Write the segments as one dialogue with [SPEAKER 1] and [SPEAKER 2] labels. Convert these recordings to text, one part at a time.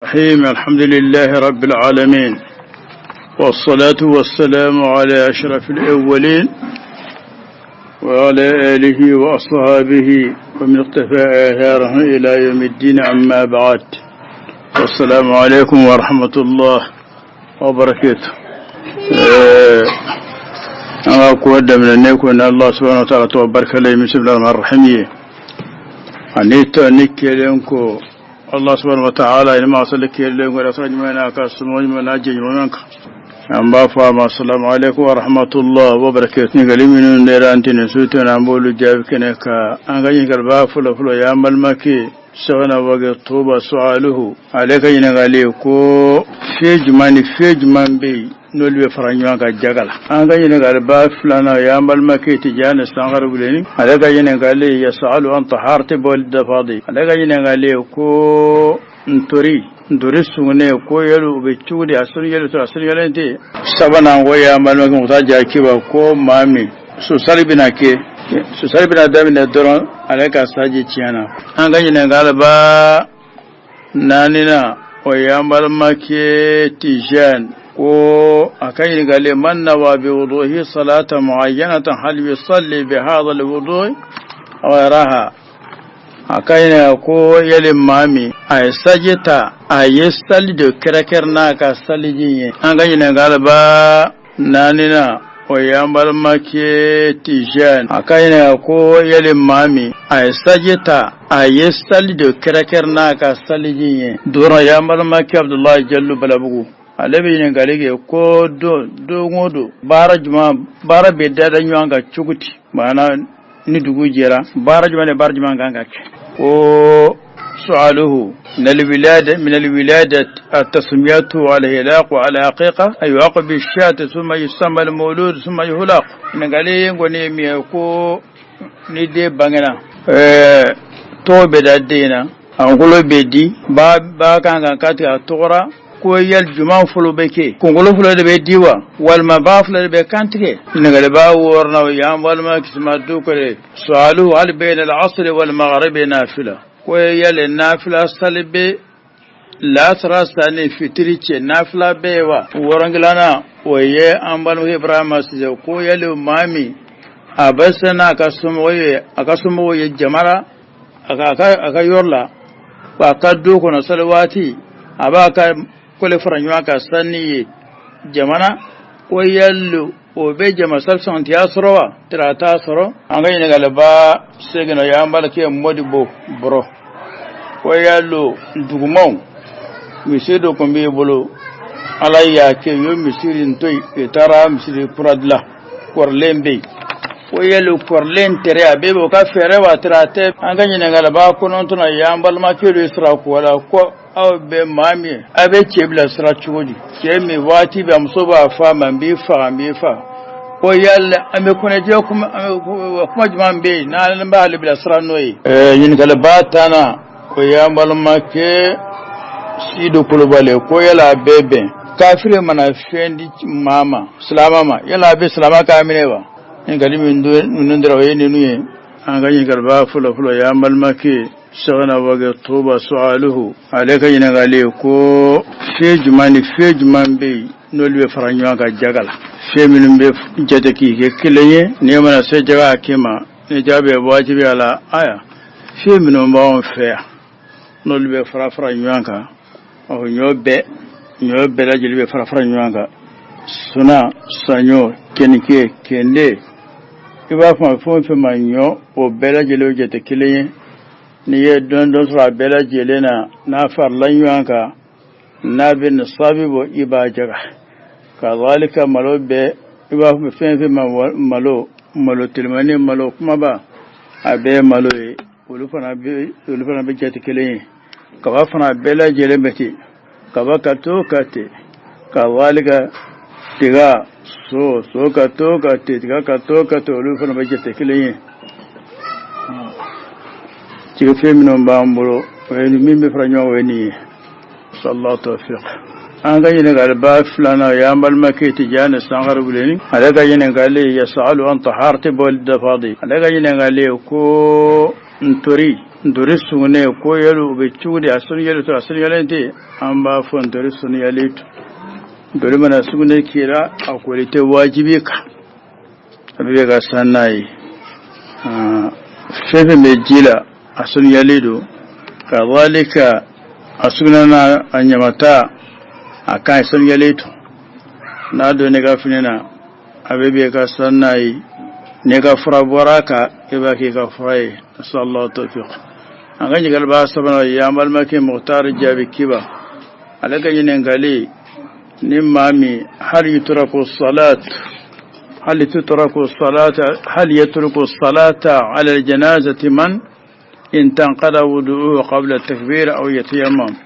[SPEAKER 1] الرحيم الحمد لله رب العالمين والصلاة والسلام على أشرف الأولين وعلى آله وأصحابه ومن اقتفى آثارهم إلى يوم الدين أما بعد والسلام عليكم ورحمة الله وبركاته. An ka ko daminɛ ne ko ni Allah subhanahu wa ta'ala tɔgɔ barika la bismillahir rahmanir rahim ye ani tɔ ni kelen ko Allah subhanahu wa ta'ala ni ma sali kelen ko rasula ɲuman n'a ka somɔgɔ ɲuman n'a jɛɲɔgɔn kan an b'a fɔ a ma assalamu alaikum wa rahmatullah wa barakatuh. Ɲininkali minnu dira an tɛ nin su tɛ an b'olu jaabi kɛnɛ kan. An ka ɲininkaliba fɔlɔ fɔlɔ y'an balimakɛ Sɛgɛnna Wage Tuba Sualuhu, ale ka ɲininkali ko fɛn jumɛn ni fɛn jumɛn bɛ yen n'olu bɛ fara ɲɔgɔn kan jaga la. An ka ɲininkaliba filanan o y'an balimakɛ Tijani Sangare Wuleni, ale ka ɲininkali yasalu an taharati bawli dafadi, ale ka ɲininkali ko ntori sugunnen ko yali u bɛ cogo di, a sanuyalen to a sanuyalen tɛ. Sabanan ko y'an balimakɛ Musa Jakiba, ko maa min susali bɛna kɛ, susali bɛna daminɛ dɔrɔn ale ka saji tiɲɛna. An ka ɲininkaliba naaninan o y'an balimakɛ Tijani ko a ka ɲininkali man nawa bi wuduhi salata muayyanatan hal yusalli bi hadha alwudu ghayraha, a ka ɲininka ko yali maa min a ye saji ta, a ye sali de kɛrɛkɛrɛ n'a ka saliji ye. An ka ɲininkaliba naaninan o y'an balimakɛ Tijani, a ka ɲininka ko yali maa min a ye saji ta, a ye sali de kɛrɛkɛrɛ n'a ka saliji ye. Duurunan y'an balimakɛ Abudulayi Jalo Balabugu, ale bɛ ɲininkali kɛ ko don o don baara jumɛn baara bɛ dada ɲɔgɔn kan cogo di, maana ni dugu jɛra baara jumɛn ni baara jumɛn kan ka kɛ. Ko su'aluhu min alwilada min alwilada at-tasmiyatu al-hilaq al-aqiqa ay yu'aqu bi-shat thumma yusamma al-mawlud thumma yuhlaq. Ɲininkali in kɔni ye min ye ko ni den bangena tɔgɔ bɛ da den na, a kunkolo bɛ di ba ba kan kan ka tigɛ a tɔgɔra, ko yali jumɛn fɔlɔ bɛ kɛ, kunkolo fɔlɔ de bɛ di wa walima ba fila de bɛ kantigɛ. Ɲininkaliba wɔɔrɔnan o y'an balima Kisima Dukure su'aluhu hal bayna al-asri wal maghribi nafila, ko yali nafila sali bɛ lasara sani fitiri cɛ, nafila bɛ yen wa. Wɔɔrɔnkilanan o ye an balimakɛ Ibrahima Sise, ko yali maa min a bɛ se n'a ka somɔgɔw ye, a ka somɔgɔw ye jama la a ka yɔrɔ la a ka du kɔnɔ sali waati, a b'a ka kole fara ɲɔgɔn kan sanni ye jamana, ko yali o bɛ jama sali sɔntiya sɔrɔ wa tira t'a sɔrɔ. An ka ɲininkaliba seginna y'an balimakɛ Modibo Bɔrɔ, ko yali dugumaw misiri dɔ tun b'i bolo, Ala y'a kɛ u ye misiri in to yen, u taara misiri kura dilan kɔrɔlen bɛ yen, ko yali kɔrɔlen tere a bɛ o ka fɛɛrɛ wa tira tɛ. An ka ɲininkaliba kɔnɔntɔnna y'an balimakɛ dɔ sira ko la ko aw bɛ maa min a bɛ cɛ bila sira cogo di, cɛ min waati bɛɛ muso b'a fɔ a ma n b'i faga n b'i faga, ko yali an bɛ kɔnɔjɛ kuma jumɛn bɛ yen n'an b'ale bila sira n'o ye. Ɲininkaliba tannan o y'an balimakɛ Sido Kulubali, ko yala a bɛ bɛn kafiri mana fɛn di maa ma silamɛ ma, yala a bɛ silamɛ k'a minɛ wa. Ɲininkali minnu dira o ye ninnu ye. An ka ɲininkaliba fɔlɔ fɔlɔ y'an balimakɛ Sɛgɛnna Wage Tuba Su'aluhu, ale ka ɲininkali ko fɛn jumɛn ni fɛn jumɛn bɛ yen n'olu bɛ fara ɲɔgɔn kan jaga la, fɛn minnu bɛ jate k'i kɛ kelen ye n'i mana se jaga hakɛ ma ni jaga bɛ wajibi a la. Aya fɛn minnu b'anw fɛ yan n'olu bɛ fara fara ɲɔgɔn kan, ɔ ɲɔ bɛɛ lajɛlen bɛ fara fara ɲɔgɔn kan, suna saɲɔ kenike kende i b'a fɔ fɛn o fɛn ma ɲɔ o bɛɛ lajɛlen jate kelen ye. N'i ye dɔɔni dɔɔni sɔrɔ a bɛɛ lajɛlen na n'a farala ɲɔgɔn kan n'a bɛ nisabi bɔ i b'a jaga. Kazalika malo bɛɛ i b'a fɔ fɛn fɛn ma malo malo telimani malo kumaba a bɛɛ ye malo ye, olu fana bɛ jate kelen ye. Kaba fana bɛɛ lajɛlen bɛ ten, kaba ka to ka ten, kazalika tiga so so ka to ka ten, tiga ka to ka ten, olu fana bɛ jate kelen ye. Tigɛfɛn minnu b'an bolo o ye min bɛ fara ɲɔgɔn o ye nin ye. Sallallahu tawfiq. An ka ɲininkaliba filanan o y'an balimakɛ Tijani Sangare Wuleni, ale ka ɲininkali yasalu an taharati bawli dafadi, ale ka ɲininkali ko ntori Ntori sugunɛ ko yɛlɛ o bɛ cogo di, a sanuyalen to, a sanuyalen tɛ? An b'a fɔ ntori sanuyalen to. Ntori mana sugunɛ k'i la, a koli tɛ wajibi kan, a bɛ ka san n'a ye. Fɛn fɛn bɛ ji la, a sanuyalen don. Kazalika a sugunɛ n'a a ɲamata, a kan sanuyalen to. N'a donna i ka fini na, a bɛ bɛn ka san n'a ye. N'i ka fura bɔra a kan, i b'a k'i ka fura ye. Nasallahu tawfiq. An ka ɲininkali b'a sabanan ye, an balimakɛ Mukutari Jaabi Kiba, ale ka ɲininkali ni maa min hal yutraku salat, hal tutraku salat, hal yatruku salata ala aljanazati man intaqada wudu'uhu qabla takbir aw yatayammam.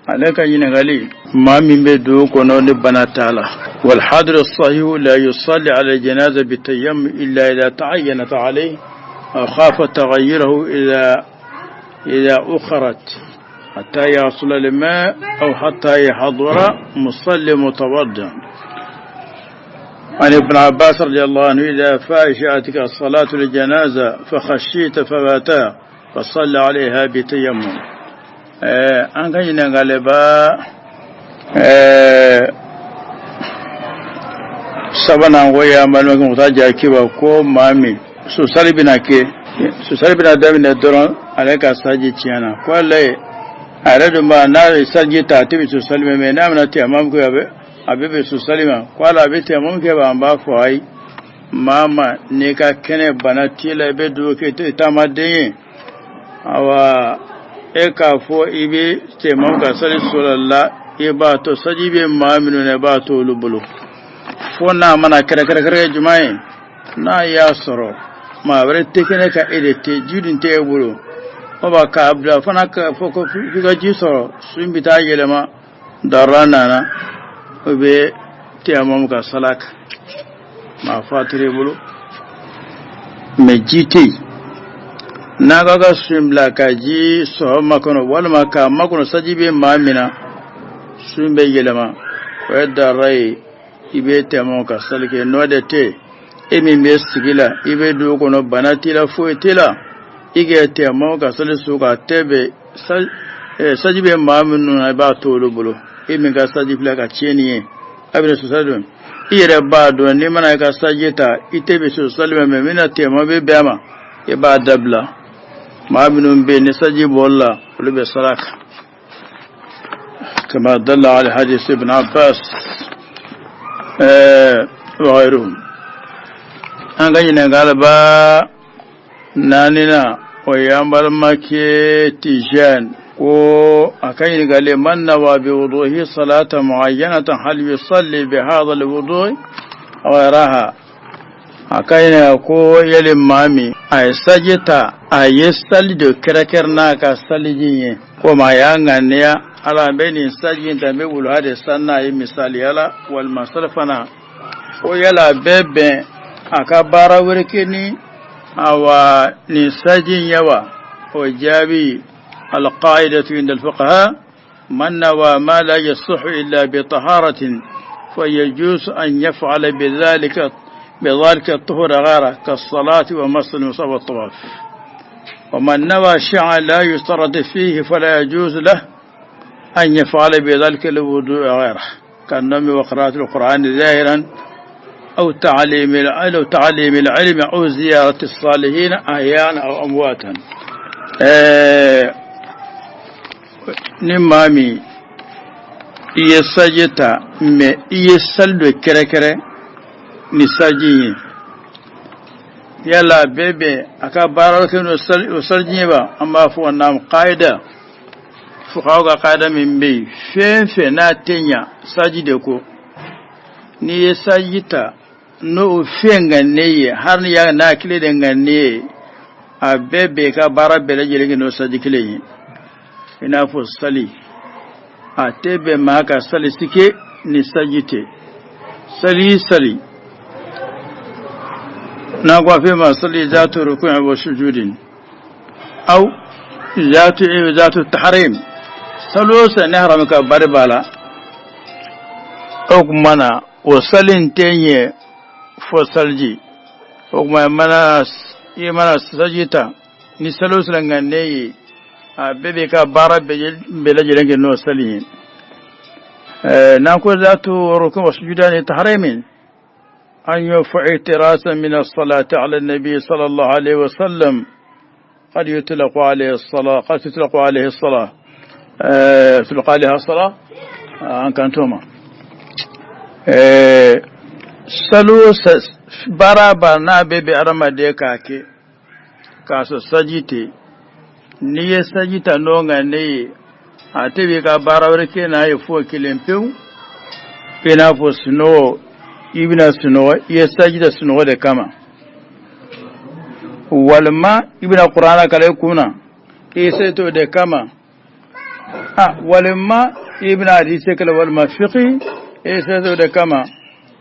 [SPEAKER 1] Ale ka ɲininkali, maa min bɛ dugu kɔnɔ ni bana t'a la, wal hadir as-sahih la yusalli ala al-janaza bitayammum illa idha ta'ayyanat alayhi aw khafa taghayyurahu idha ukhirat hatta yasula al-ma aw hatta yahdura musalli mutawaddi. عن ابن عباس رضي الله عنه: إذا فاجأتك الصلاة الجنازة فخشيت فواتها فصل عليها بتيمم. An ka ɲininkali ba sabanan ko y'an balimakɛ Musa Jakiba, ko maa min susali bɛna kɛ, susali bɛna daminɛ dɔrɔn, ale ka saji tiɲɛna, ko ale ye a yɛrɛ dun b'a n'a ye saji ta, a tɛ bɛn susali ma, mɛ n'a bɛna tɛmɛ kɛ, a bɛ bɛn susali ma, ko ala a bɛ tɛmɛ kɛ. An b'a fɔ ayi, maa ma n'i ka kɛnɛ, bana t'i la, i bɛ dugawu kɛ, i taamaden ye, awa e k'a fɔ i bɛ tɛmɛ ka sali sɔrɔ la, i b'a to saji bɛ maa minnu na, i b'a to olu bolo, fo n'a mana kɛrɛkɛrɛkɛrɛ jumɛn ye, n'a y'a sɔrɔ maa wɛrɛ tɛ kɛnɛ ka e de tɛ ji dun tɛ e bolo, o b'a k'a bila fana ka fɔ ko f'i ka ji sɔrɔ, sun bɛ taa yɛlɛma, dara nana, o bɛ tɛmɛ ka sala kan. Maa fa tere bolo mɛ ji tɛ yen, n'a ka sun bila ka ji sɔrɔ makɔnɔ walima k'a makɔnɔ, saji bɛ maa min na, sun bɛ yɛlɛma, o ye dara ye, i bɛ tɛmɛ ka sali kɛ. N'o de tɛ, e min bɛ sigi la, i bɛ dugu kɔnɔ, bana t'i la, foyi t'i la, i kɛ tɛmɛ ka sali su ka tɛ bɛ saji bɛ maa minnu na, i b'a to olu bolo. E min ka saji filɛ ka tiɲɛni ye, a bɛna susali don, i yɛrɛ b'a dɔn n'i mana i ka saji ta, i tɛ bɛ susali ma, mɛ min na tɛmɛ bɛ bɛn a ma, i b'a dabila. Maa minnu bɛ yen ni saji bɔra la, olu bɛ saraka, كما دل على حديث ابن عباس وغيرهم. An ka ɲininkali ba naaninan, o y'an balimakɛ Tijan, ko a ka ɲininkali: man nawa bi wuduhi salata muayyanatan, hal yusalli bi hadha alwudu ghayraha? A ka ɲininka ko yali maa min a ye saji ta, a ye sali de kɛrɛkɛrɛ n'a ka saliji ye, komi a y'a ŋaniya, ala n bɛ nin saji in ta, n bɛ wuluha de san n'a ye misaliya la, walima salifana, ko yala a bɛ bɛn a ka baara wɛrɛ kɛ ni awa nin saji in ye wa? O jaabi: القاعدة عند الفقهاء: من نوى ما لا يصح إلا بطهارة فيجوز أن يفعل بذلك الطهر غيره، كالصلاة ومس المصحف والطواف. ومن نوى شيئا لا يشترط فيه فلا يجوز له أن يفعل بذلك الوضوء غيره، كالنوم وقراءة القرآن ظاهرا أو تعليم العلم أو زيارة الصالحين أحياء أو أمواتا. Ni maa min i ye saji ta, mɛ i ye sali dɔ kɛrɛkɛrɛ ni saji ye, yala a bɛɛ bɛn a ka baara kɛ n'o saliji ye ba? An b'a fɔ naam. Qaida, fuqahaw ka qaida min bɛ yen, fɛn fɛn n'a tɛ ɲa saji de ko, n'i ye saji ta n'o fɛn ŋaniye ye, hali ni y'a n'a kile de ŋaniye ye, a bɛɛ bɛn ka baara bɛɛ lajɛlen kɛ n'o saji kelen ye. I n'a fɔ sali, a tɛ bɛn maa ka sali sike ni saji tɛ. Sali sali n'a ko a fɛ ma sali zatu ruku'i wa sujudin aw zatu tahrim, salo sa ne haram ka bari b'a la, o kuma na o sali in tɛ ɲɛ fo saliji. O kuma mana i mana saji ta ni salo sala ŋaniye ye. A bɛɛ b'i ka baara bɛɛ lajɛlen kɛ n'o sali ye. N'an ko ذات ركوع وسجودان تحريم أن يرفع احتراسا من الصلاة على النبي صلى الله عليه وسلم قد يطلق عليه الصلاة، قد تطلق عليه الصلاة، تطلق عليها الصلاة. An kan t'o ma. Salo baara ba n'a bɛɛ bɛ adamaden k'a kɛ k'a sɔrɔ saji tɛ, n'i ye saji ta n'o ŋa ne ye, a tɛ b'i ka baara wɛrɛ kɛ n'a ye fo kelen pewu. I n'a fɔ sunɔgɔ, i bɛna sunɔgɔ, i ye saji ta sunɔgɔ de kama, walima i bɛna kuranɛ kalan i kun na, i ye saji ta o de kama, a walima i bɛna hadise kalan walima fiqi, i ye saji ta o de kama,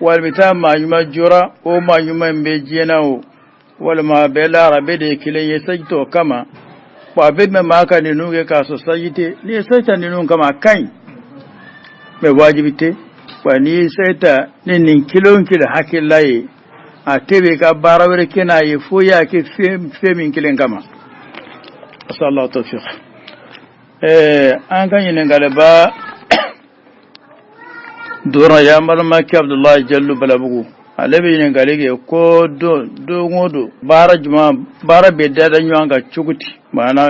[SPEAKER 1] walima i taa maa ɲuman jɔra, o maa ɲuman in bɛ diɲɛ na o walima a bɛɛ lahara, bɛɛ de ye kelen ye, saji ta o kama. Wa a bɛ mɛn maa ka ninnu kɛ k'a sɔrɔ saji tɛ. N'i ye saji ta ninnu kama, a ka ɲi, mɛ wajibi tɛ. Wa n'i ye saji ta ni nin kelen o kelen hakilila ye, a tɛ b'i ka baara wɛrɛ kɛ n'a ye fo i y'a kɛ fɛn min kelen kama. Asallahu tawfiq. An ka ɲininkaliba dɔrɔn y'an balimakɛ Abudulayi Jalo Balabugu, ale bɛ ɲininkali kɛ ko don o don, baara jumɛn, baara bɛ dada ɲɔgɔn kan cogo di? Maana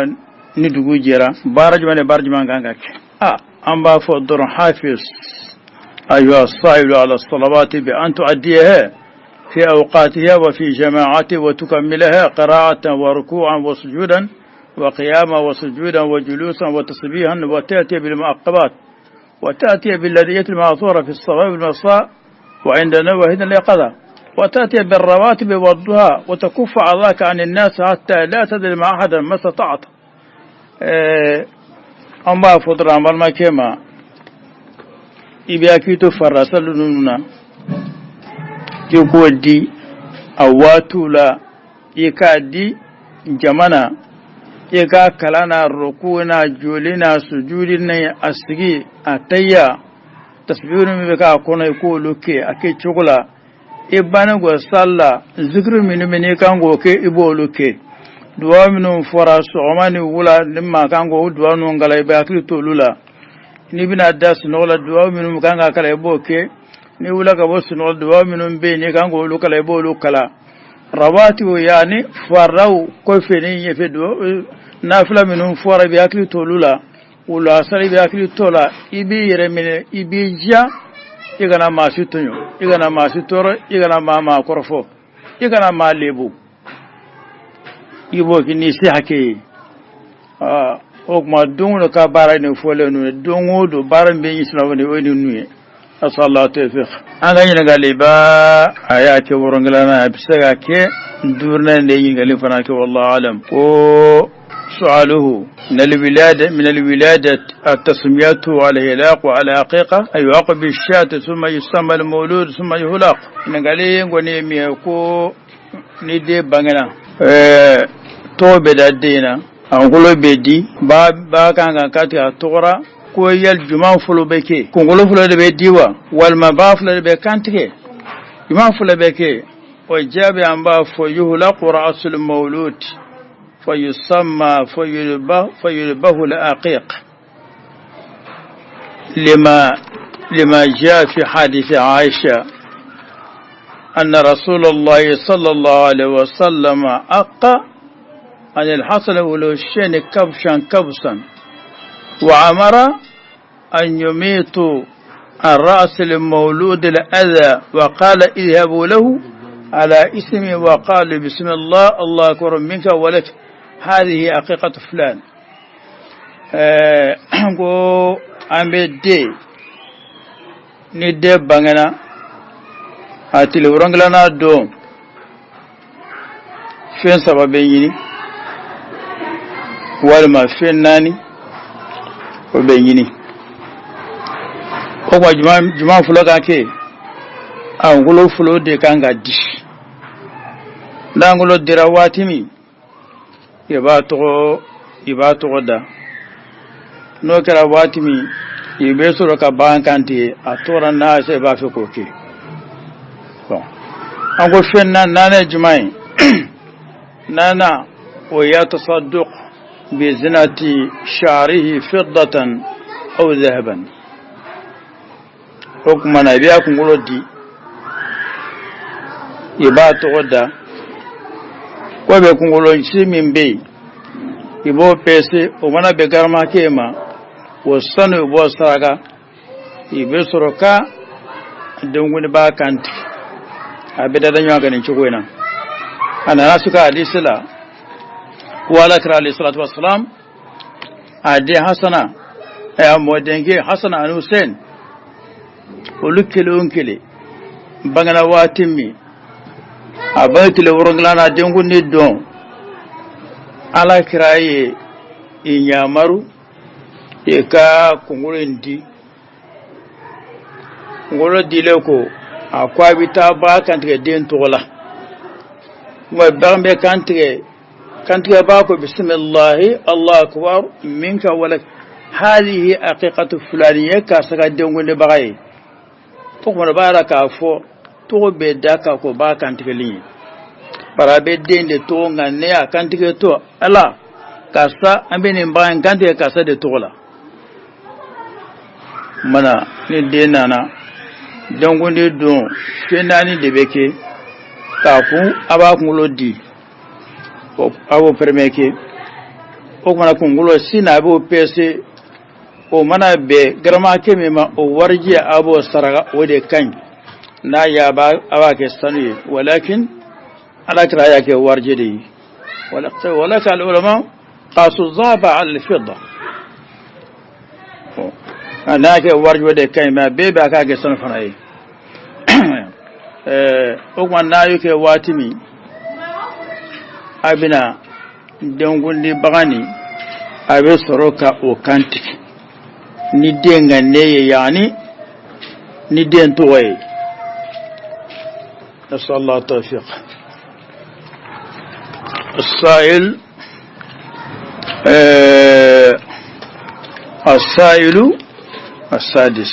[SPEAKER 1] ni dugu jɛra, baara jumɛn ni baara jumɛn kan ka kɛ? A an b'a fɔ dɔrɔn: حافظ أيها السائل على الصلوات بأن تؤديها في أوقاتها وفي جماعة وتكملها قراءة وركوعا وسجودا وقياما وسجودا وجلوسا وتسبيحا، وتأتي بالمعقبات وتأتي بالأدعية المأثورة في الصباح والمساء وعند النوم وحين اليقظة، وتأتي بالرواتب والضحى، وتكف أذاك عن الناس حتى لا تظلم أحدا ما استطعت. An b'a fɔ dɔrɔn an balimakɛ ma, i bɛ hakili to farila sali ninnu na, i k'o di a waatiw la, i k'a di jama na, i ka kalan na, ruku na, joli na, sujudi na, a sigi, a tayya, tasbihu min bɛ k'a kɔnɔ, i k'olu kɛ a kɛ cogo la. I bannen kɔ sali la, zikiri minnu bɛ n'i kan k'o kɛ, i b'olu kɛ. Duwawu minnu fɔra sɔgɔma ni wula ni maa kan k'o duwawu ninnu kalan, i bɛ hakili to olu la. N'i bɛna da sunɔgɔ la, duwawu minnu kan ka kalan, i b'o kɛ. N'i wulila ka bɔ sunɔgɔ, duwawu minnu bɛ yen n'i kan k'olu kalan, i b'olu kalan. Rawatibu, yaani faridaw kɔfɛ ni ɲɛfɛ, nafila minnu fɔra, i bɛ hakili to olu la. Wula sali, i bɛ hakili to la. I b'i yɛrɛ minɛ, i b'i diya, i kana maa si tɔɲɔ, i kana maa si tɔɔrɔ, i kana maa kɔrɔfɔ, i kana maa lebu. I b'o kɛ n'i se hakɛ ye. O tuma, don o don ka baara nin fɔlen ninnu ye, don o don baara min bɛ ɲɛsin o ye ninnu ye. Asallahu tawfiq. An ka ɲininkali ba, a y'a kɛ wɔrɔnkilanan, a bɛ se ka kɛ duurunan de ye ɲininkali fana kɛ, wallahu alam. Ko سؤاله من الولادة، من الولادة التسمية والإهلاق على حقيقة يعق بالشاة ثم يسمى المولود ثم يهلق. Ɲininkali kɔni ye min ye, ko ni den bangena, tɔgɔ bɛ da den na, a kunkolo bɛ di, ba kan ka tigɛ a tɔgɔra, ko yali juma fɔlɔ bɛ kɛ, kunkolo fɔlɔ de bɛ di wa, walima ba fɔlɔ de bɛ kantigɛ, juma fɔlɔ bɛ kɛ? O jaabi, an b'a fɔ: يهلق رأس المولود فيسمى فيذبح العقيقة لما جاء في حديث عائشة أن رسول الله صلى الله عليه وسلم عق عن الحسن والحسين كبشا كبشا، وأمر أن يميطوا عن رأس المولود الأذى، وقال: اذهبوا له على اسمه وقالوا: بسم الله، الله أكبر منك ولك، هذه عقيقة فلان. Ko an bɛ den, ni den bangena, a tile wolonwulanan don, fɛn saba bɛ ɲini walima fɛn naani, o bɛ ɲini. O kuma, juma fɔlɔ ka kɛ, a kunkolo fɔlɔ de kan ka di. N'an kunkolo dira waati min, i b'a tɔgɔ da. N'o kɛra waati min, i bɛ sɔrɔ ka bagan kan tigɛ a tɔgɔ n'a se i b'a fɛ k'o kɛ. Bon, an ko fɛn naani ye jumɛn ye? Naaninan, o ye tasaduq. بزنة شعره فضة أو ذهبا. O tuma na i b'a kunkolo di, i b'a tɔgɔ da ko bɛ kunkolo si min bɛ yen, i b'o pese. O mana bɛn garamu ma, o sanu i b'o saraka. I bɛ sɔrɔ ka denkundi b'a kan tigɛ. A bɛ dada ɲɔgɔn kan nin cogo in na. A nana su ka hadisi la ko ala kira alayhi salatu wasalam, a den Hasana, a mɔdenkɛ Hasana ani Hussein, olu kelen o kelen bangena waati min, a bange tile 7 na, denkundi don, ala kira ye i yamaru i ka kunkolo in di. Kunkolo dilen ko, a ko a bɛ taa ba kantigɛ den tɔgɔ la. Kuma bagan bɛ kantigɛ, kantigɛ b'a ko bisimilahi, allahu akbar, minka wala hadihi aqiqatu fulani ye karisa ka denkundibaga ye. O kumana b'a yira k'a fɔ tɔgɔ bɛ da k'a ko b'a kantigɛli ye, bari a bɛ den de tɔgɔ, nka ne y'a kantigɛ to ala karisa, an bɛ nin bagan kantigɛ karisa de tɔgɔ la. Mana ni den nana denkundi don, fɛn naani de bɛ kɛ k'a kun. A b'a kunkolo di, a b'o premier kɛ. O kumana kunkolo si na, a b'o pese. O mana bɛn garamu hakɛ min ma, o warijɛ a b'o saraka. O de ka ɲi. N'a ye a b'a kɛ sanu ye, walakin ala kira y'a kɛ warijɛ de ye. Walaka al-ulama qasu dhahaba ala al-fidda. N'a kɛ warijɛ de ka ɲi, mais a bɛɛ bɛ a k'a kɛ sanu fana ye. O tuma n'a y'o kɛ waati min, a bɛna denkundi bagan nin, a bɛ sɔrɔ ka o kan tigɛ ni den ka ne ye, yaani ni den tɔgɔ ye. نسأل الله التوفيق. السائل السائل السادس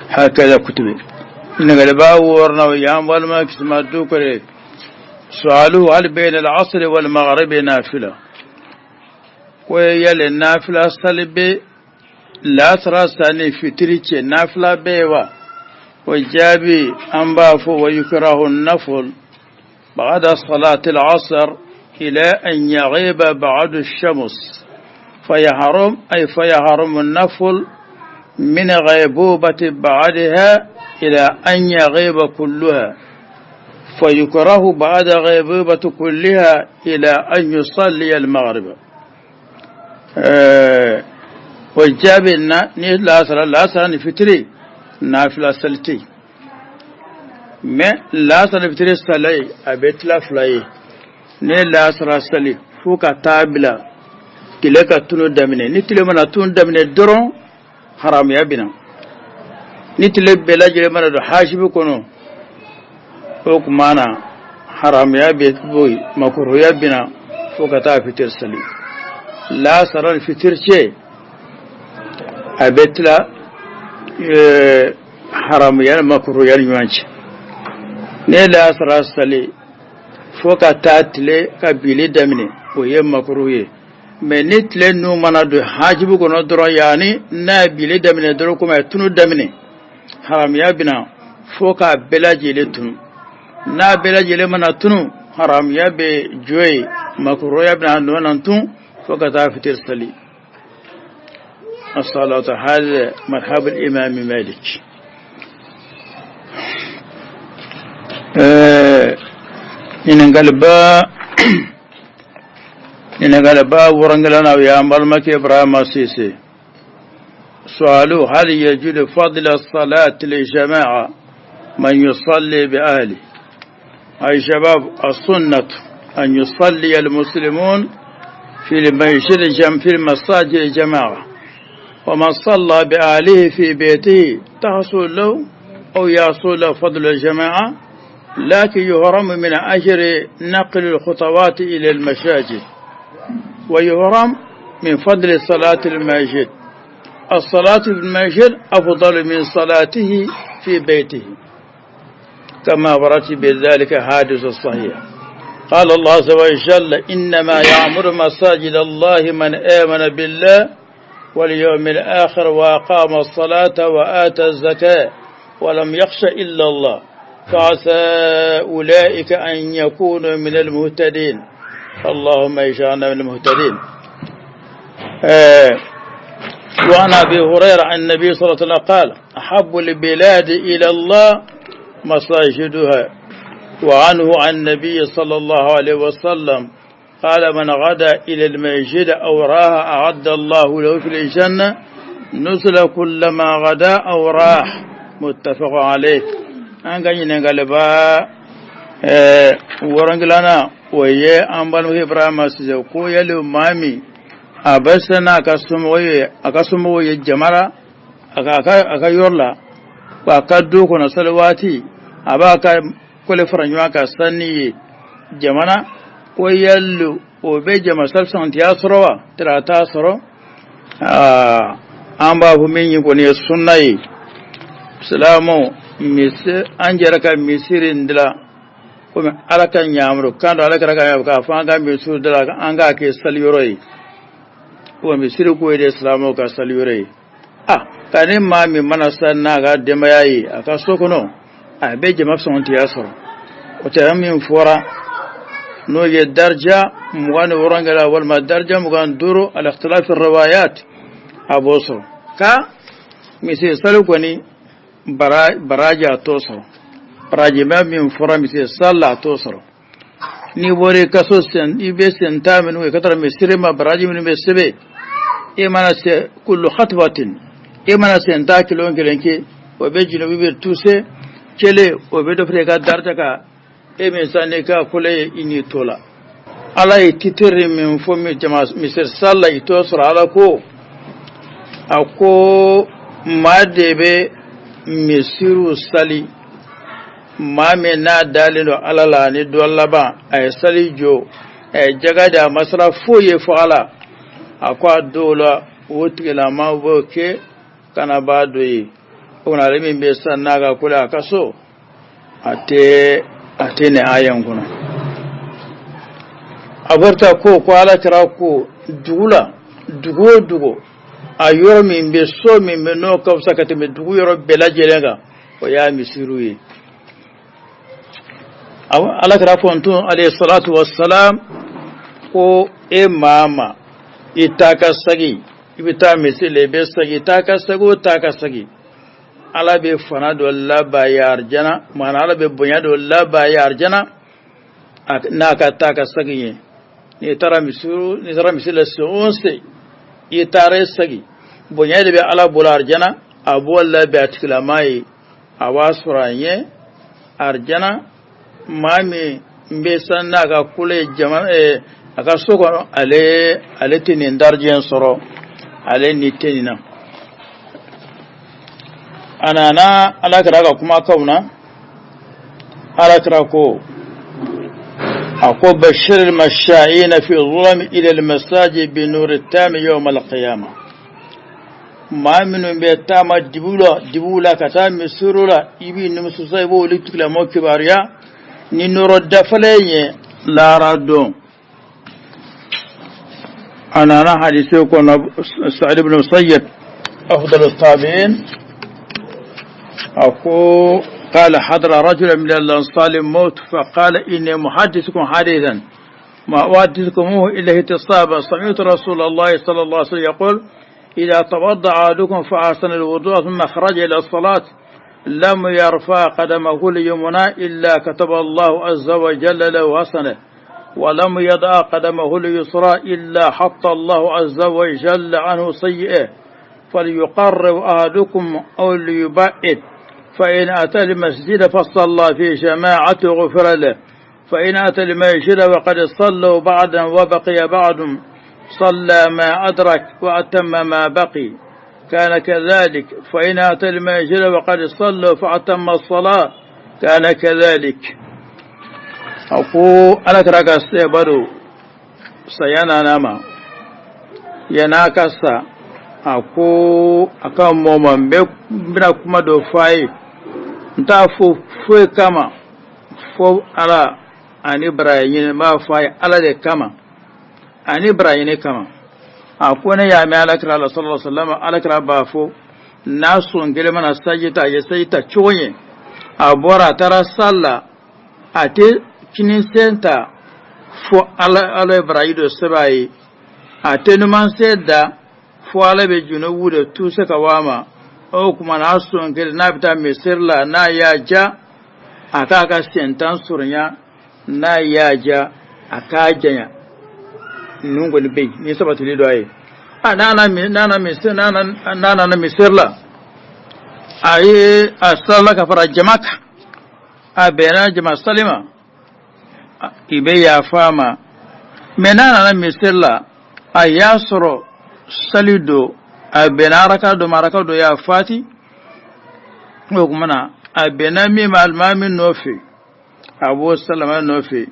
[SPEAKER 1] هكذا كتب إن غلبا ورنا ويام والما كسما دوكري. سؤاله: هل بين العصر والمغرب نافلة؟ ويال النافلة سلبي لا ترى ساني fitiri nafila bɛ wa? O jaabi, an b'a fɔ: ويكره النفل بعد صلاة العصر إلى أن يغيب بعد الشمس، فيحرم، أي فيحرم النفل من غيبوبة بعدها إلى أن يغيب كلها، فيكره بعد غيبوبة كلها إلى أن يصلي المغرب. O jaabi na, ni lasara ni fitiri nafila sali tɛ, mais lasara fitiri sali a bɛ tila fila ye. Ne lasara sali fo ka taa bila tile ka tunu daminɛ. Ni tile mana tunu daminɛ dɔrɔn, haramuya bɛna. Ni tile bɛɛ lajɛlen mana don hasibi kɔnɔ, o tuma na haramuya bɛ bɔ yen, makuruya bɛna fo ka taa fitiri sali. Lasara ni fitiri cɛ, a bɛ tila haramuya ni makuruya ni ɲɔgɔn cɛ. Ne lasara sali fo ka taa tile ka bili daminɛ, o ye makuru ye. Mais ni tile ninnu mana don hajibu kɔnɔ dɔrɔn, yaani n'a ye bili daminɛ dɔrɔn, komi a ye tunu daminɛ, haramuya bɛna fo k'a bɛɛ lajɛlen tunu. N'a bɛɛ lajɛlen mana tunu, haramuya bɛ jɔ yen, makuruya bɛna nɔ na tun fo ka taa fitiri sali. الصلاة هذا مذهب الإمام مالك. Ɲininkaliba wɔrɔnkɛla ya an balimakɛ Ibrahima Sise. سؤاله: هل يجد فضل الصلاة للجماعة من يصلي بأهله؟ أي شباب، السنة أن يصلي المسلمون في المسجد، في المساجد الجماعة، ومن صلى بأهله في بيته تحصل له أو يحصل له فضل الجماعة، لكن يحرم من أجر نقل الخطوات إلى المساجد ويحرم من فضل صلاة المسجد. الصلاة في المسجد أفضل من صلاته في بيته كما ورد بذلك حادث الصحيح. قال الله عز وجل إنما يعمر مساجد الله من آمن بالله واليوم الآخر وأقام الصلاة وآتى الزكاة ولم يخش إلا الله فعسى أولئك أن يكونوا من المهتدين اللهم اجعلنا من المهتدين. وعن أبي هريرة عن النبي صلى الله عليه وسلم قال أحب البلاد إلى الله مساجدها. وعنه عن النبي صلى الله عليه وسلم قال من غدا إلى المسجد أو راح أعد الله له في الجنة نزل كلما غدا أو راح. متفق عليه. An ka ɲininkaliba wɔrɔnkilana, o ye an balimakɛ Ibrahima Sise ko yali maa min a bɛ se n'a ka somɔgɔw ye, a ka somɔgɔw ye jama la a ka yɔrɔ la, a ka du kɔnɔ, sali waati a b'a ka kole fara ɲɔgɔn kan sanni ye jamana, ko yali o bɛ jama sali fisamantiya sɔrɔ wa tara t'a sɔrɔ? An b'a fɔ min kɔni ye sunna ye, silamɛw misi an jɛra ka misiri in dilan komi Ala ka ɲamuru kan dɔ, Ala kɛra ka ɲamuru k'a fɔ an ka misiri dilan, an k'a kɛ saliyɔrɔ ye. Ko misiri ko ye de silamɛw ka saliyɔrɔ ye. A ka ni maa min mana sa n'a ka denbaya ye a ka so kɔnɔ, a bɛ jama fisamantiya sɔrɔ. O tɛ min fɔra n'o ye darija 26 walima darija 25, ala ikhtilafi riwayat, a b'o sɔrɔ. Ka misiri sali kɔni baraji a t'o sɔrɔ. Barajima min fɔra misiri sali la, a t'o sɔrɔ. N'i bɔra i ka so sen, i bɛ sen tan minnu kɛ ka taara misiri ma, baraji minnu bɛ sɛbɛn, e mana se kullu khatwatin, e mana sen ta kelen o kelen kɛ, o bɛ junubi bɛ tuse kelen, o bɛ dɔ fara i ka daraja kan. E min san n'i ka kole ye i ni to la, Ala ye titiri min fɔ mi jama misiri sali la, i t'o sɔrɔ. Ala ko, a ko maa de bɛ misiriw sali, maa min n'a dalen don Ala la ani dɔ laban, a ye sali jɔ, a ye jaga di, a ma siran foyi ye fɔ Ala. A ko a dɔw la, o tigilama b'o kɛ kana b'a dɔ ye. O kɔnɔ ale min bɛ san n'a ka ko la a ka so, a tɛ nin aya in kɔnɔ. A bɔrita ko Ala kɛra ko dugu la, dugu o dugu, a yɔrɔ min bɛ, so min bɛ, n'o ka fisa ka tɛmɛ dugu yɔrɔ bɛɛ lajɛlen kan, o y'a misiriw ye. Ala kɛra fɔ ntun alayhi salatu wassalam ko e maa ma i taa ka sagi, i bɛ taa misiri la, i bɛ sagi, taa ka sagi o taa ka sagi, Ala bɛ fana dɔ laban ye arijana, maana Ala bɛ bonya dɔ laban ye arijana n'a ka taa ka sagi ye. N'i taara misiri, n'i taara misiri la sen o sen, i taara i sagi, bonya de bɛ Ala bolo arijana, a b'o labɛn a tigilama ye, a b'a sɔrɔ a ɲɛ arijana. Maa min bɛ san n'a ka kolo ye jama a ka so kɔnɔ, ale tɛ nin darijɛ sɔrɔ, ale ni tɛ nin na. A nana Ala kɛra ka kumakanw na, Ala kɛra ko, a ko bashir al-masha'ina fi zulami ila al-masajid bi nuri tami yawm al-qiyamah. Maa minnu bɛ taama dibiw la, dibiw la ka taa misiriw la, i b'i nimisusa, i b'olu tigilamɔgɔ kibaruya ni nɔrɔ dafalen ye lahara don. A nana hadisi kɔnɔ, Sa'id ibn Musayyib, afdal tabi'in, a ko قال حضر رجل من الأنصار الموت فقال إني محدثكم حديثا ما أحدثكموه إلا احتسابا. سمعت رسول الله صلى الله عليه وسلم يقول: إذا توضأ أحدكم فأحسن الوضوء ثم خرج إلى الصلاة، لم يرفع قدمه اليمنى إلا كتب الله عز وجل له حسنة، ولم يضع قدمه اليسرى إلا حط الله عز وجل عنه سيئة، فليقرب أحدكم أو ليبعد. فإن أتى المسجد فصلى في جماعة غفر له، فإن أتى المسجد وقد صلوا بعدا وبقي بعد، صلى ما أدرك وأتم ما بقي كان كذلك، فإن أتى المسجد وقد صلوا فأتم الصلاة كان كذلك. A ko Ala kɛra ka sɛbaro saya nana ma yan'a ka sa, a ko a ka mɔgɔ ma n bɛ n bɛna kuma dɔ fɔ a ye, n t'a fɔ foyi kama fo Ala. Ani baraji ɲini, n b'a fɔ a ye Ala de kama ani baraji ɲini kama. A ko ne y'a mɛn Alakira la sallallahu alaihi wasallam, Alakira b'a fɔ n'a sɔn kelen mana saji ta, a ye saji ta cogo ye, a bɔra a taara sali la, a tɛ kinisen ta fo Ala ye baraji dɔ sɛbɛn a ye, a tɛ numansen da fo Ala bɛ junubu de tuse ka bɔ a ma. O tuma n'a sɔn kelen n'a bɛ taa misiri la, n'a y'a ja a k'a ka sen 10 surunya, n'a y'a ja a k'a janya. Ninnu kɔni bɛ yen ni sabatili dɔ ye. A n'a nana misiri la, a ye a salila ka fara jama kan, a bɛnna jama sali ma, i bɛ yafa a ma. Mɛ n'a nana misiri la, a y'a sɔrɔ sali don, a bɛnna araka dɔ ma, araka dɔ y'a fati, o tuma na a bɛnna min ma alimami nɔfɛ, a b'o salama nɔfɛ.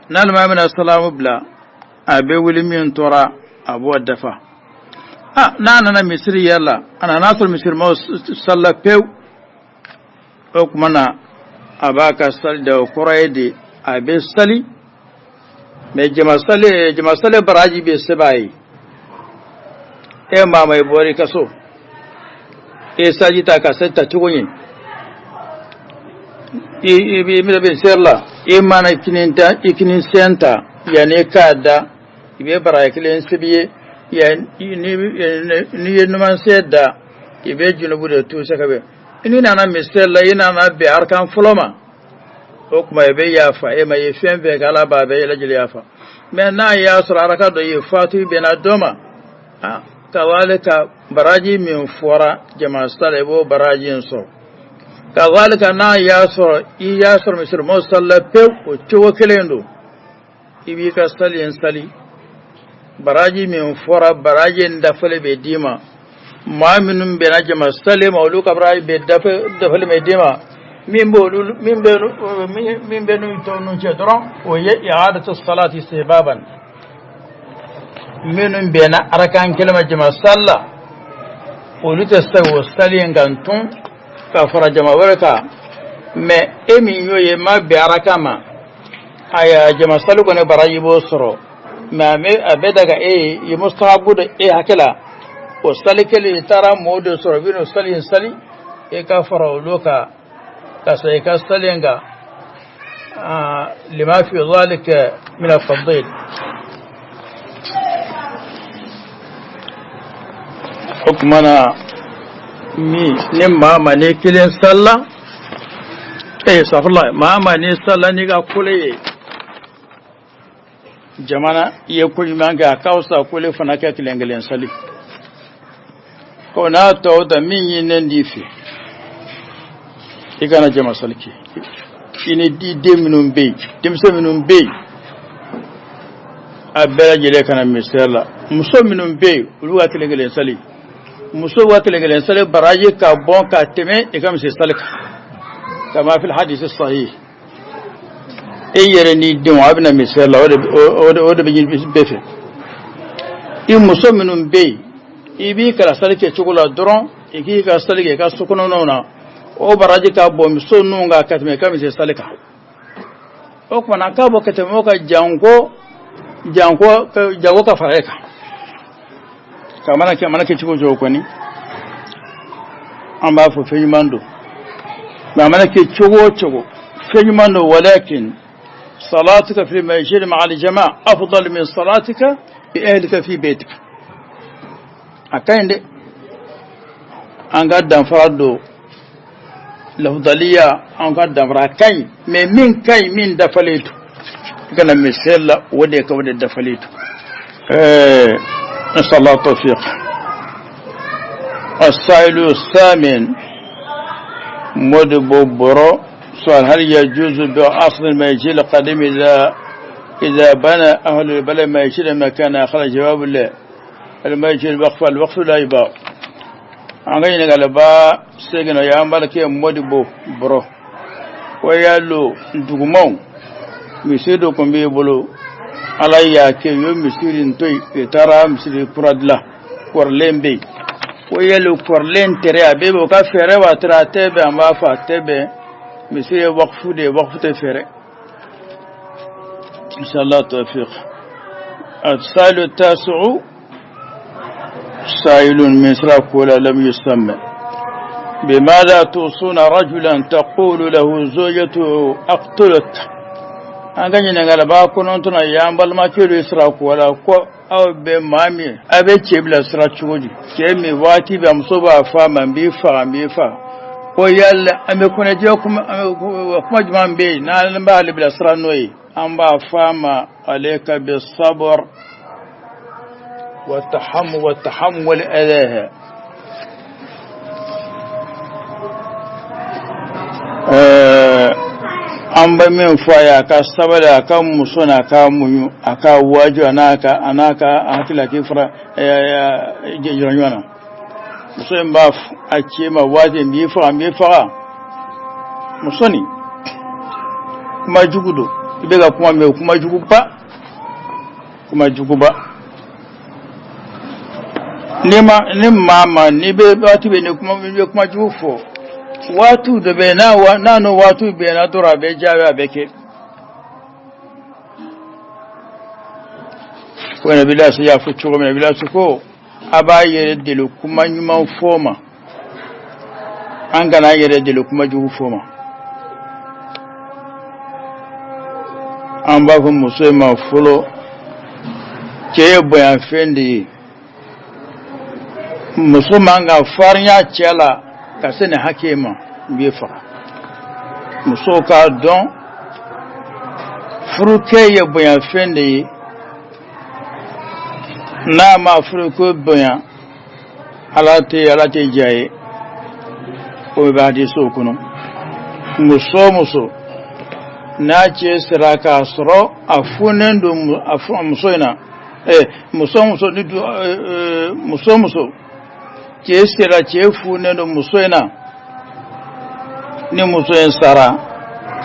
[SPEAKER 1] N'alimami na salamu bila, a bɛ wuli, min tora a b'o dafa. A n'a nana misiri yɛrɛ la, a nana sɔrɔ misirimaw salila pewu, o tuma na a b'a ka sali da. O kɔrɔ ye de a bɛ sali, mɛ jama sali baraji bɛ sɛbɛn a ye. E maa ma, i bɔra i ka so, e saji ta ka sali ta cogo ye, i bɛ bɛ seri la, i mana kinin ta, i kinin sen ta, yanni i k'a da, i bɛ baraji kelen sɛbɛn ye. N'i ye numansen da, i bɛ junubu de tuse ka bɛn. N'i nana misiri la, i nana bɛn arakan fɔlɔ ma, o tuma i bɛ yafa e ma, i ye fɛn fɛn kɛ, Ala b'a bɛɛ lajɛlen yafa. Mɛ n'a y'a sɔrɔ araka dɔ ye fatu, i bɛnna dɔ ma, kazalika baraji min fɔra jama sala, i b'o baraji in sɔrɔ. Kazalika n'a y'a sɔrɔ i y'a sɔrɔ misirimaw salila pewu, o cogo kelen don, i b'i ka sali in sali, baraji min fɔra, baraji in dafalen bɛ d'i ma. Maa minnu bɛnna jama sali ma, olu ka baraji bɛ dafalen bɛ d'i ma. Min bɛ olu min bɛ n'u tɔw ninnu cɛ dɔrɔn, o ye i'adatu salati istihbaban. Minnu bɛnna arakan kelen ma jama sali la, olu tɛ se o sali in kan tun ka fara jama wɛrɛ kan. Mɛ e min y'o ye ma bɛn arakan ma, aya jama sali kɔni baraji b'o sɔrɔ. Mɛ a bɛ daga e ye, mustahabu de e hakɛ la, o sali kelen i taara mɔgɔw de sɔrɔ, i bɛ n'o sali in sali, e ka fara olu kan ka sɔrɔ i ka sali in kan lima fi dhalika min al-fadil. O tuma na min ni maa ma ni kelen salila, ee safurula, maa ma ni salila n'i ka kole ye jamana, i ye ko ɲuman kɛ. A ka fisa kole fana kɛ kelen kelen sali ko n'a tɔw ta. Min ɲininen d'i fɛ, i kana jama sali kɛ i ni i den minnu bɛ yen, denmisɛn minnu bɛ yen, a bɛɛ lajɛlen kana misiri la. Muso minnu bɛ yen, olu ka kelen kelen sali, muso ka kelen kelen sali baraji ka bɔn ka tɛmɛ i ka misi sali kan, kama fil hadisi sahih. E yɛrɛ n'i denw, a bɛna misiri la, o de bɛ ɲini bɛɛ fɛ. I muso minnu bɛ yen, i b'i kala sali kɛ cogo la dɔrɔn, i k'i ka sali kɛ i ka so kɔnɔnaw na, o baraji ka bɔn muso ninnu kan ka tɛmɛ i ka misi sali kan. O tuma na k'a bɔ ka tɛmɛ o kan, janko janko jago ka fara e kan ka mana kɛ, mana kɛ cogo cogo kɔni, an b'a fɔ fɛn ɲuman don. Mɛ a mana kɛ cogo o cogo, fɛn ɲuman don, walakin salatuka fi masjid ma'a al-jama'a afdal min salatika bi ahlika fi baytika. A ka ɲi dɛ, an ka danfara don lafdaliya, an ka danfara, a ka ɲi, mɛ min ka ɲi, min dafalen to, i kana misali la, o de ka o de dafalen to. نسأل الله التوفيق. السائل الثامن مدب برو سؤال: هل يجوز بأصل المسجد القديم إذا بنى أهل البلد مسجد مكان آخر؟ جواب: لا، المسجد الوقف، الوقف لا يباع. An ka ɲininkali ba segin na y'an balake Modibo Boro ko yalo dugumaw misiri dɔ kun b'i bolo, Ala y'a kɛ u ye misiri in to yen, u taara misiri kura dilan, kɔrɔlen bɛ yen, ko yalo kɔrɔlen tɛrɛ a bɛ o ka fɛɛrɛ wa tɛrɛ a tɛ bɛn? An b'a fɔ a tɛ bɛn. Misiri ye wakufu de ye, wakufu tɛ fɛɛrɛ. Inshallah tawfiq. السائل التاسع سائل من سراكولا لم يسمى. بماذا توصون رجلا تقول له زوجته أقتلك؟ An ka ɲininkali b'a kɔnɔntɔn y'an balimakɛ sira ko la ko aw bɛ maa min a bɛ cɛ bilasira cogo di, cɛ min waati bɛɛ muso b'a fɔ a ma n b'i faga, n b'i faga, ko yala an bɛ kɔnɔjɛ kuma jumɛn bɛ yen n'an b'ale bilasira n'o ye? An b'a fɔ a ma عليك بالصبر وتحمل أذاها. An bɛ min fɔ a ye, a ka sabali, a ka muso n'a ka muɲu, a ka waaju, a n'a ka hakili la k'i fara jɔrɔ ɲɔgɔn na. Muso in b'a a cɛ ma waati n b'i faga, n b'i faga. Muso nin kuma jugu don, i bɛ ka kuma mɛn, kuma juguba, kuma juguba. Ni ma ni maa ma n'i bɛ waati bɛ ni kuma, i bɛ kuma jugu fɔ, waatiw dɔ bɛ yen, n'a wa n'a n'o waatiw bɛnna dɔrɔn, a bɛ jaabi, a bɛ kɛ. Ko Nabilasi y'a fɔ cogo min, Nabilasi ko a b'a yɛrɛ deli kuma ɲuman fɔ ma, an kana an yɛrɛ deli kuma jugu fɔ ma. An b'a fɔ muso in ma fɔlɔ, cɛ ye bonyafɛn de ye, muso man ka farinya cɛ la ka se nin hakɛ ma, n b'i faga. Muso k'a dɔn furukɛ ye bonyafɛn de ye, n'a ma furukɛ bonya, Ala tɛ diya ye. O bɛ hadisow kɔnɔ. Muso o muso n'a cɛ sera k'a sɔrɔ a funen don a muso in na, muso o muso ni muso o muso cɛ sera, cɛ funen don muso in na, ni muso in sara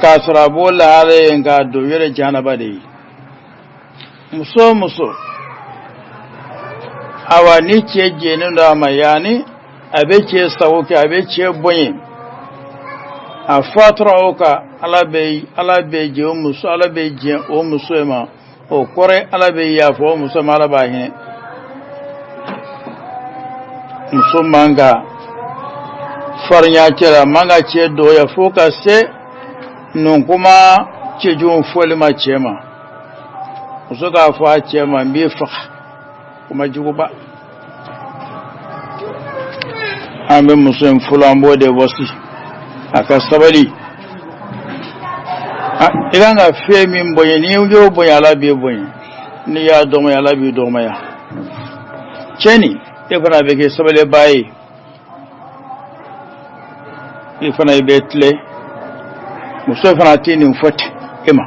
[SPEAKER 1] k'a sɔrɔ a b'o lahala ye, k'a don yɛrɛ jahanaba de ye. Muso o muso, awa, ni cɛ jɛnnen don a ma, yaani a bɛ cɛ sago kɛ, a bɛ cɛ bonya, a fatura o kan, Ala bɛ jɛ o muso, Ala bɛ jɛ o muso in ma. O kɔrɔ, Ala bɛ yafa o muso ma, Ala b'a hinɛ. Muso man ka farinya cɛ la, man ka cɛ dɔgɔya fo ka se nin kuma cɛjugu fɔli ma cɛ ma. Muso k'a fɔ a cɛ ma n b'i faga, kuma juguba. An bɛ muso in fɔlɔ, an b'o de wasi a ka sabali. I kan ka fɛn min bonya, n'i y'o bonya, Ala b'i bonya. N'i y'a dɔgɔya, Ala b'i dɔgɔya. Cɛni e fana bɛ kɛ sabalibaa ye, i fana i bɛ tilen. Muso fana tɛ nin fɔ ten e ma.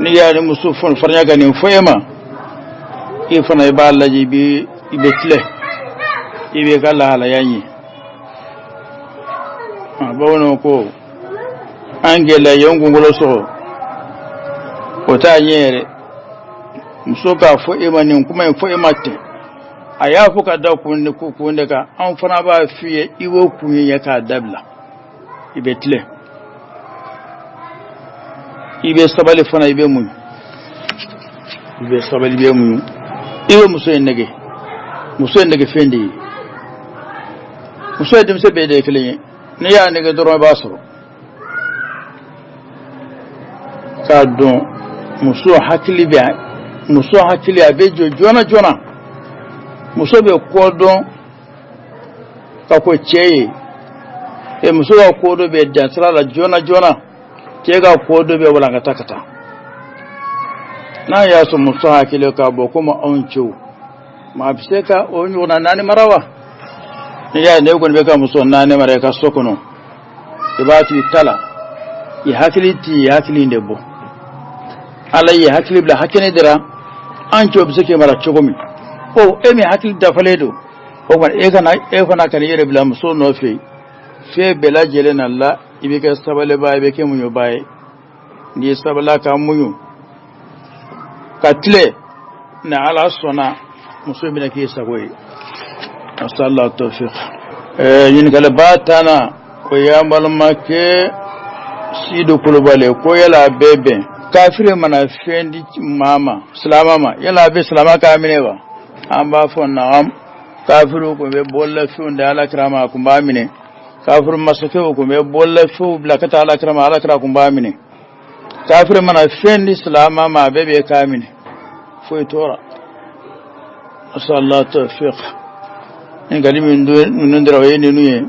[SPEAKER 1] N'i y'a ni muso farinya ka nin fɔ e ma, i fana i b'a lajɛ, i bɛ tilen, i b'i ka lahalaya ɲɛ. Bamananw ko an gɛlɛya ye n kunkolo sɔgɔ, o t'a ɲɛ yɛrɛ. Muso k'a fɔ e ma nin kuma in fɔ e ma ten, a y'a fɔ ka da kun kun de kan. An fana b'a f'i ye, i b'o kun ye k'a dabila, i bɛ tilen, i bɛ sabali fana, i bɛ muɲu, i bɛ sabali, i bɛ muɲu, i bɛ muso in nɛgɛ. Muso in nɛgɛ fɛn de ye, muso ye denmisɛn bɛɛ de ye kelen ye. N'i y'a nɛgɛ dɔrɔn, i b'a sɔrɔ k'a dɔn muso hakili bɛ, muso hakili a bɛ jɔ joona joona. Muso bɛ ko dɔn ka ko cɛ ye, e muso ka ko dɔ bɛ dan sira la joona joona, cɛ ka ko dɔ bɛ walankata ka taa. N'a y'a sɔrɔ muso hakili ka bɔ komi anw cɛw, maa bɛ se ka o ɲɔgɔnna naani mara wa? N'i y'a ye ne kɔni bɛ ka muso naani mara i ka so kɔnɔ, i b'a to i ta la, i hakili t'i hakili in de bɔ. Ala y'i hakili bila hakɛ de la, an cɛw bɛ se k'i mara cogo min, o e min hakili dafalen don, o kɔni e kana e fana kana i yɛrɛ bila muso nɔfɛ fɛn bɛɛ lajɛlen na la. I bɛ kɛ sabalibaa ye, i bɛ kɛ muɲubaa ye. N'i ye sabala ka muɲu ka tile, ni Ala sɔnna, muso bɛna k'i sago ye. Asala tawfiq. Ɲininkaliba tanna, o y'an balimakɛ Sidu Kulubali ko yala a bɛɛ bɛn Kafiri mana fɛn di maa ma, silama ma, yala a bɛ silama k'a minɛ wa? An b'a fɔ naam. Kafiriw kun bɛ bololafɛnw di alakira ma, a kun b'a minɛ. Kafiri masakɛw kun bɛ bololafɛnw bila ka taa alakira ma, alakira kun b'a minɛ. Kafiri mana fɛn di silama ma, a bɛɛ bɛ k'a minɛ, foyi t'o la. Asallah tawfiq. Ɲininkali min ninnu dira, o ye ninnu ye.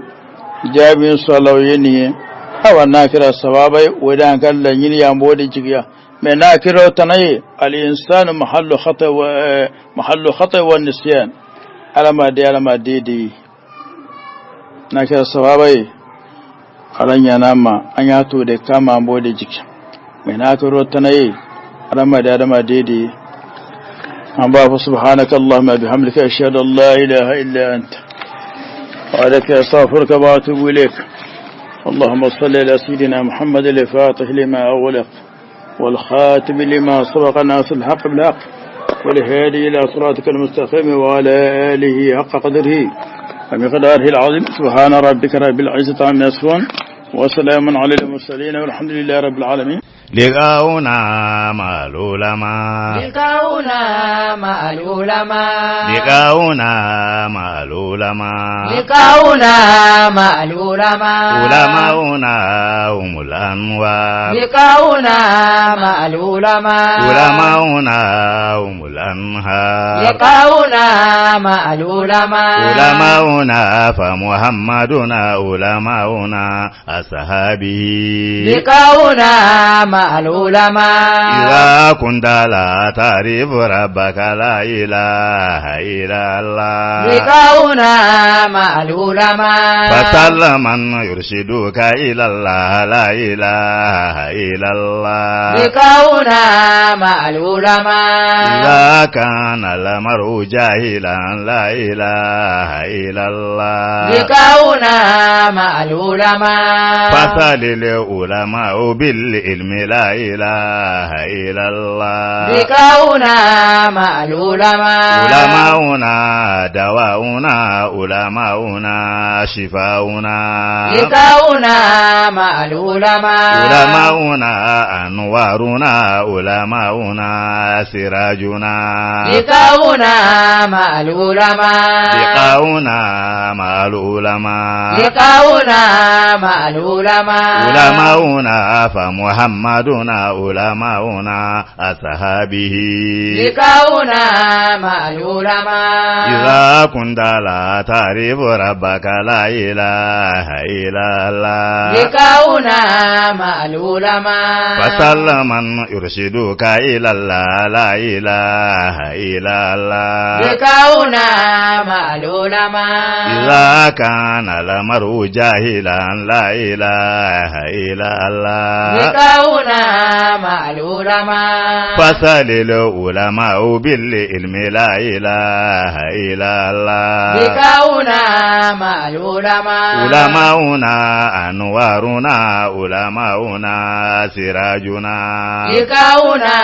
[SPEAKER 1] Jaabi min sɔrɔla, o ye nin ye. Awa, n'a kɛra sababa ye, o de y'an ka laɲini ye, an b'o de jigiya. Mɛ n'a kɛra o tana ye, al-insanu mahallu khata wa nisyan, adamaden adamaden de ye. N'a kɛra sababa ye, Ala ɲana ma, an y'a to de kama, an b'o de jigi. Mɛ n'a kɛra o tana ye, adamaden adamaden de ye. An b'a fɔ subhanaka allahumma bihamdika, ashhadu an la ilaha illa anta وعليك أستغفرك وأتوب إليك. اللهم صل على سيدنا محمد الفاتح لما أغلق، والخاتم لما سبق، ناصر الحق بالحق، والهادي إلى صراطك المستقيم، وعلى آله حق قدره ومقداره العظيم. سبحان ربك رب العزة عما يصفون، وسلام على المرسلين، والحمد لله رب العالمين.
[SPEAKER 2] لقاؤنا مع العلماء.
[SPEAKER 3] لقاؤنا مع العلماء.
[SPEAKER 2] لقاؤنا مع العلماء.
[SPEAKER 3] لقاؤنا مع العلماء.
[SPEAKER 2] علماؤنا هم الأنوار.
[SPEAKER 3] لقاؤنا مع العلماء.
[SPEAKER 2] علماؤنا هم الأنهار.
[SPEAKER 3] لقاؤنا مع العلماء.
[SPEAKER 2] علماؤنا فمحمدنا علماؤنا أصحابه.
[SPEAKER 3] لقاؤنا مع العلماء.
[SPEAKER 2] إذا كنت لا تعرف ربك، لا إله إلا الله.
[SPEAKER 3] لقاؤنا مع العلماء.
[SPEAKER 2] فسل من يرشدك إلى الله، لا إله إلا الله.
[SPEAKER 3] لقاؤنا مع العلماء.
[SPEAKER 2] إذا كان المرء جاهلا، لا إله إلا الله.
[SPEAKER 3] لقاؤنا مع العلماء.
[SPEAKER 2] فسل العلماء بالعلم، لا إله إلا الله.
[SPEAKER 3] لقاؤنا مع العلماء.
[SPEAKER 2] علماؤنا دواؤنا، علماؤنا شفاؤنا.
[SPEAKER 3] لقاؤنا مع العلماء.
[SPEAKER 2] علماؤنا أنوارنا، علماؤنا سراجنا.
[SPEAKER 3] لقاؤنا مع العلماء.
[SPEAKER 2] لقاؤنا مع العلماء.
[SPEAKER 3] لقاؤنا مع العلماء.
[SPEAKER 2] علماؤنا فمحمدنا علماؤنا أصحابه.
[SPEAKER 3] لقاؤنا مع العلماء.
[SPEAKER 2] إذا كنت لا تعرف ربك، لا إله إلا الله.
[SPEAKER 3] لقاؤنا مع العلماء.
[SPEAKER 2] فسل من يرشدك إلى الله، لا إله إلا الله.
[SPEAKER 3] لقاؤنا مع العلماء.
[SPEAKER 2] إذا كان المرء جاهلا، لا إله إلا الله.
[SPEAKER 3] لقاؤنا مع العلماء.
[SPEAKER 2] فسل العلماء بالعلم، لا إله إلا الله.
[SPEAKER 3] لقاؤنا مع العلماء.
[SPEAKER 2] علماؤنا أنوارنا، علماؤنا سراجنا.
[SPEAKER 3] لقاؤنا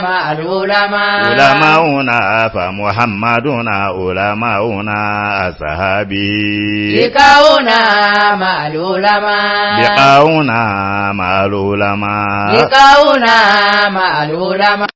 [SPEAKER 3] مع العلماء.
[SPEAKER 2] علماؤنا فمحمدنا علماؤنا أصحابه.
[SPEAKER 3] لقاؤنا مع العلماء.
[SPEAKER 2] لقاؤنا مع العلماء.
[SPEAKER 3] لقاؤنا مع العلماء.